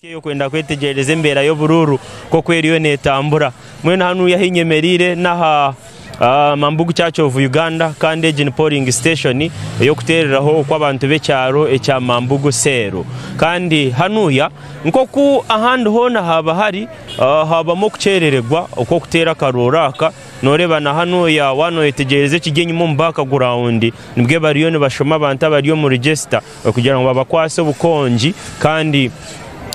Okwenda kwetegyereza embeera y'oburuuru nk'oku eriyo neetambura. Mbwenu hanuya ahu nyemereire n'aha Mambugu Church of Uganda kandi egi ni polling station ey'okuteereraho okw'abantu b'ekyaro ekya Mambugu Cell. Kandi hanuya nk'oku ahandi hoona haaba hari, haabamu okukyerererwa okw'okuteera akaruuru aka. Nooreeba na hanuya waaba nooyetegyereza ekiri enyima omu background nibwo bariyo nibashoma abantu abari omu register. Okugira ngu babakwatse obukongi kandi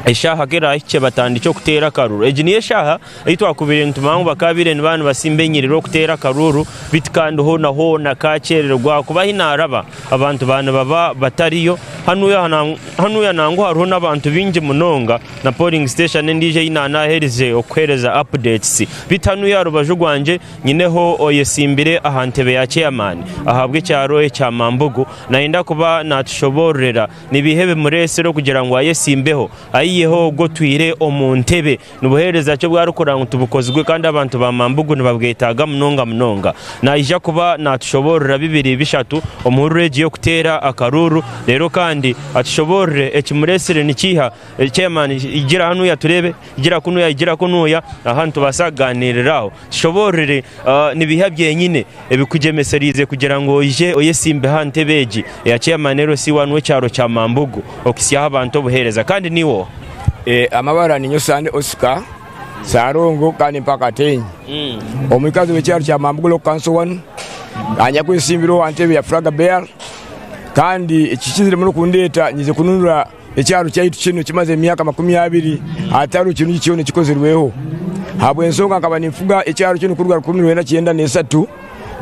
eshaaha ku eraahikye batandikye okuteera akaruru. Egi niyo eshaaha ei twakubaire nitumanya ngu bakaabaire nibaba nibatsimba enyiriri okuteera akaruru beitu kandi hoona hoona kaakyerererwa ahakuba ahi naaraba abantu baaba nibaba batariyo. Hanuya nangwa hariho n'abantu baingi munonga na polling station endiijo ei naanaherize okuheereza updates. Beitu hanuya aha rubaju rwangye nyineho oyetsimbire aha ntebe ya chairman ahabw'ekyaro ekya Mambugu. Naayenda kuba naatushoboororera ni biiha ebimureetsire okugira ngu ayesimbeho, aiheho ogwo otwire omu ntebe. Ni buheereza ki obu arikureeba ngu tibukozirwe kandi abantu ba Mambugu nibabwetaaga munonga munonga? Naija kuba naatushoboororera bibiri bishatu omu hururu egi y'okuteera akaruuru reero kandi atushoboorore ekimureetsire nikiiha. Chairman, gira hanuya tureebe, gira kunuya, gira kunuya, aha nitubaasa kugaaniirira aho. Tushoboorore ni biiha byenyine ebikugyemesereize kugira ngu oije oyesimbe aha ntebe egi eya Chairman LC one w'ekyaro kya Mambugu okuhitsyaho abantu obuheereza kandi niiwe oha? Amabara ni Nyosani Oscar Sarongo kandi mpa Katenyi omwikazi w'ekyaro kya Mambugu Local Council one anyakwesimbire aha ntebe ya Flag Bearer kandi ekikizire muno kundeeta nyize kununura Ekyaro kyaitu kinu kimazire emyaka 20 hatariho kirungi kyona ekikozirweho. Habw'ensonga nkaba ninfuga ekyaro kinu kuruga 1993,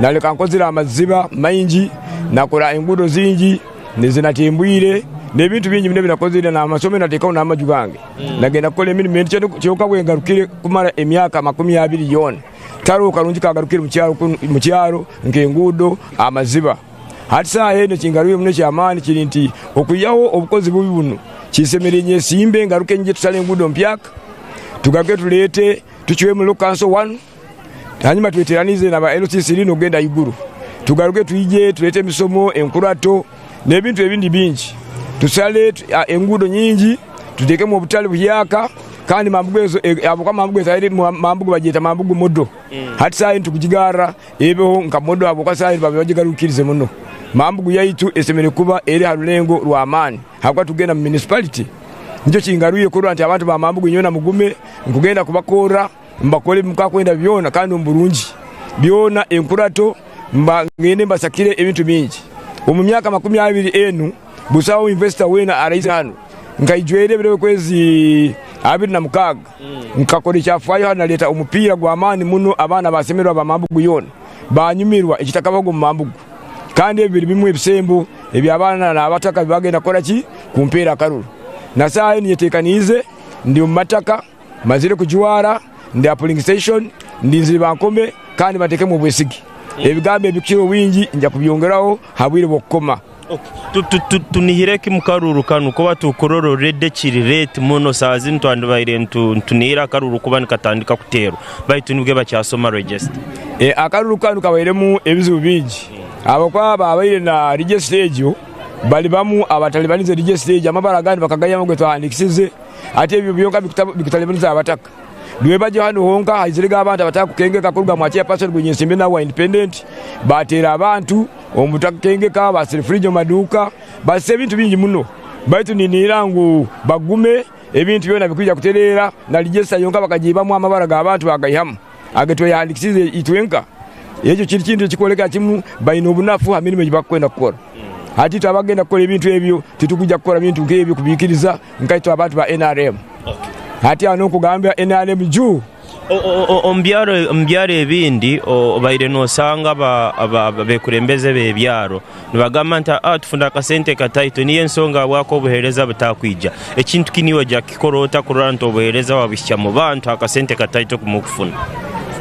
naleka nkozire amaziba maingi, nakora enguudo zingi ezinatembwire, n'ebintu bingi muno ebinakozire n'amasomero nateekaho n'amaju gange. Nagenda kukora emirimo endi kyonka bwengarukire kumara emyaka 20 yoona, tihariho karungi kagarukire omu kyaro nk'enguudo, amaziba. Hati saaha enu ekingarwire muno eky'amaani kiri nti okwihaho obukozi bubi bunu, kinsemereire nyesimbe ngaruke nyije tusale enguudo mpyaka, tugaruke tuleete tucwemu Local Council one, hanyuma tweteranize na ba LC three n'okugenda haiguru. Tugaruke twije tuleete emisomo, enkurato n'ebintu ebindi bingi. Tusale enguudo nyingi, tuteekemu obutale buhyaka kandi Mambugu ezo ahabw'okuba Mambugu etairi Mambugu bagyeta Mambugu Model. Hati saaha enu tukugigarra. Ebeho nka modo ahabw'okuba saaha enu babaire bagigarukirize muno. Mambugu yaitu esemereire kuba eri aha rurengo rw'amaani ahabw'okuba tugenda mu municipality. Nikyo kingarwire kurora nti abantu ba Mambugu inywena mugume, nkugenda kubakorra mbakore ebi mukakwenda byona kandi omu burungi. Byona enkurato mba ngende mbasakire ebintu bingi. Omu myaka 20 enu busaho investor weena araize hanu. Nkaijwera ebiro by'okwezi 26. Nkakora ekyafaayo hanu naleeta omupiira gw'amaani muno abaana baasemererwa aba Mambugu yoona baanyumirwa ekitakabahoga omu Mambugu. Kandi ebi biri bimwe ebisembo eby'abaana n'abataka ebi bagenda kukora ki? Kumpeera akaruru. Na saaha enu nyeteekaniize, ndi omu mataka, mazire kujwara, ndi aha polling station, ndinzire bankome kandi banteekemu obwesige. Ebigambo ebikukira obwingi nja kubyongeraho ha bwire bw'okukoma. Tunihire ki mukaruuru kanu kuba tukurora already kiri late muno saaha zinu twandibaire nitunihira akaruuru kuba nikatandika kuteerwa baitu nibwe bakyasoma register. Akaruuru kanu kabairemu ebizibu bingi ahabw'okuba baabaire na register egyo bari bamu abatalibanize register egyo amabara agandi bakagaihamu agu twahandikisize hati ebyo byonka bikutalibaniza abataka. Rwebagyo hanu honka haizirege abantu abatarikukengeka kuruga mwa chairperson Gwinyesimbye nawe wa independent baateera abantu. Omu butakengeka, basire fridge omu maduuka, basisa ebintu bingi muno. Baitu ninihira ngu bagume, ebintu byona bikwija kutereera. Na register yonka bakagiibamu amabara g'abantu baagaihamu agetwehandikisize itwenka. Ekyo kiri kintu ekikwolekera kimu baine obunafu ha mirimo ei bakwenda kukora. Hati itwe abakugenda kukora ebintu ebyo titukwija kukora bintu nk'ebyo kubiikiriza nkaitwe abantu ba nrm. Hati aho n'okugambira nrm juu. Omu byaro ebindi obaire noshanga abekurembeze b'ebyaro nibagamba nti tufuna akasente kataito niyo ensonga ahabwaki obuheereza butakwija. Ekintu kinu iwe oija kukikora ota kurora nti obuheereza wabuhikya omu bantu aha kasente kataito aku murikufuna?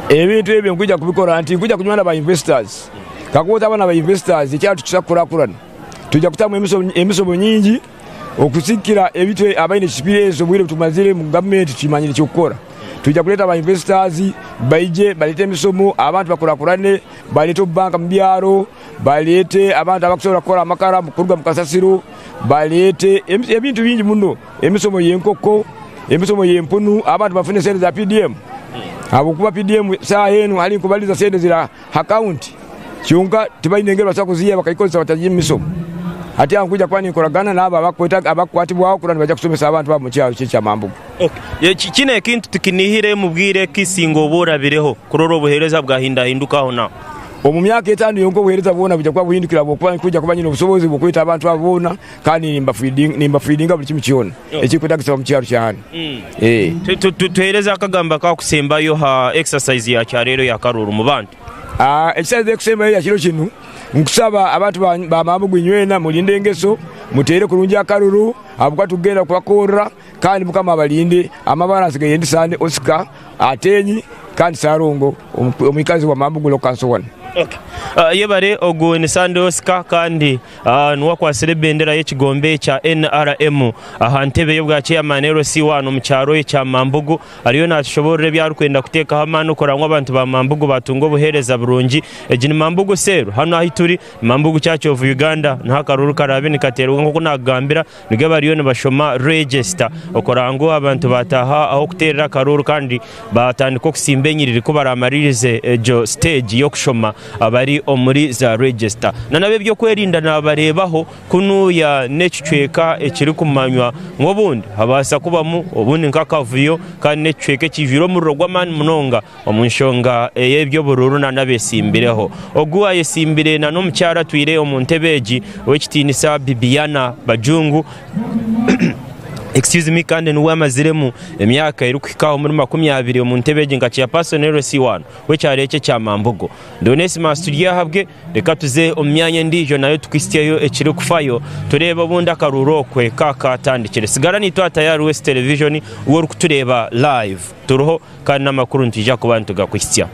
Ebintu ebyo nkwija kubikora nti nkwija kunywana ba investors. Kakuba otaba na ba investors ekyaro tikisa kukurakurana. Twija kutamu emisomo nyingi. Okusikira ebitwe abaine experience obwire obutumazire omu gavumenti tukimanyire ekyokukora. Twija kureeta aba investors baije bareete emisomo abantu bakurakurane, bareete obubanka omu byaro, bareete abantu abakusobora kukora amakara kuruga omu kasasiro, bareete ebintu bingi muno, emisomo y'enkoko. Emisomo y'empunu abantu bafune sente za PDM ahabw'okuba PDM saaha enu hali nkubaliza sente ziri aha akawunti kyonka tibaine ngeri basobola kuziiha bakagikozesa batagiiha omu misomo. Hati aho nkwija kuba ninkoragana n'abo abakukwatibwaho kurora nibaija kusomesa abantu abo omu kyaro kyaitu kya Mambugu. Kinu ekintu tikinihire omu bwire kisinga obu orabireho kurora obuheereza bwahindahinduka aho naho. Omu myaka etaano yonka obuheereza bwona bwija kuba buhindukire ahabw'okuba nkwija kuba nyine obusobozi bw'okweta abantu abo boona kandi nimbafiidinga buri kimwe kyona ekirikwetagisibwa omu kyaro kya hanu. Tuheereze akagambo akakusembayo ha exercise ya kyarero ya karuuru mu bantu. Exercise ekusembayo ya kiro kinu, nkusaba abantu ba Mambugu inywena murinde engeso, muteere kurungi akaruru ahabw'okuba tukugenda kubakorra kandi Mukama abarinde. Amabara nsigaire ndi Sande Oscar Atenyi kandi Ssalongo omwikazi wa Mambugu Local Council One. Yebare ogu ni Sande Oscar kandi Niwe akwatsire ebendera y'ekigombe ekya NRM aha ntebe y'obwa Chairman LC1 omu kyaro ekya Mambugu. Ariyo natushoborora ebi arikwenda kuteekaho amaani kurora ngu abantu ba Mambugu batunga obuheereza burungi. Egi ni Mambugu Cell, hanu ahu turi ni Mambugu Church of Uganda niho akaruuru karaabe nikateerwa nk'oku naakugambira nibwo bariyo nibashoma register okurora ngu abantu baataaha ah'okuteerera akaruuru kandi baatandika okusimba enyiriri ku baramaririze egyo siteegi y'okushoma abari omuri za regisita. Nana ab'ebyokwerinda naabareebaho kunuya n'ekicweka ekirikumanywa ngu obundi habaasa kubamu obundi nk'akavuyo kandi n'ekicweka ekiijwire omuriro gw'amaani munonga omu nshonga ey'eby'oburuuru nana abeetsimbireho. Ogu ayetsimbire nana omukyara atwire omu ntebe egi ow'ekitiinisa Bibiana Bajungu excuse me, kandi niwe amaziremu emyaka erikuhika omuri 20 omu ntebe egi nka Chairperson LC1 w'ekyaro eki ekya Mambugo. Ndi Onesimus Turyahabwe, reka tuze omu myanya endiijo nayo tukuhitsyeyo ekirikufayo tureebe obundi akaruuru okwe kaakatandikire. Sigara naitwe aha Tayari West Television iwe orikutureeba live. Turiho kandi n'amakuru nitwija kuba nitugakuhitsya.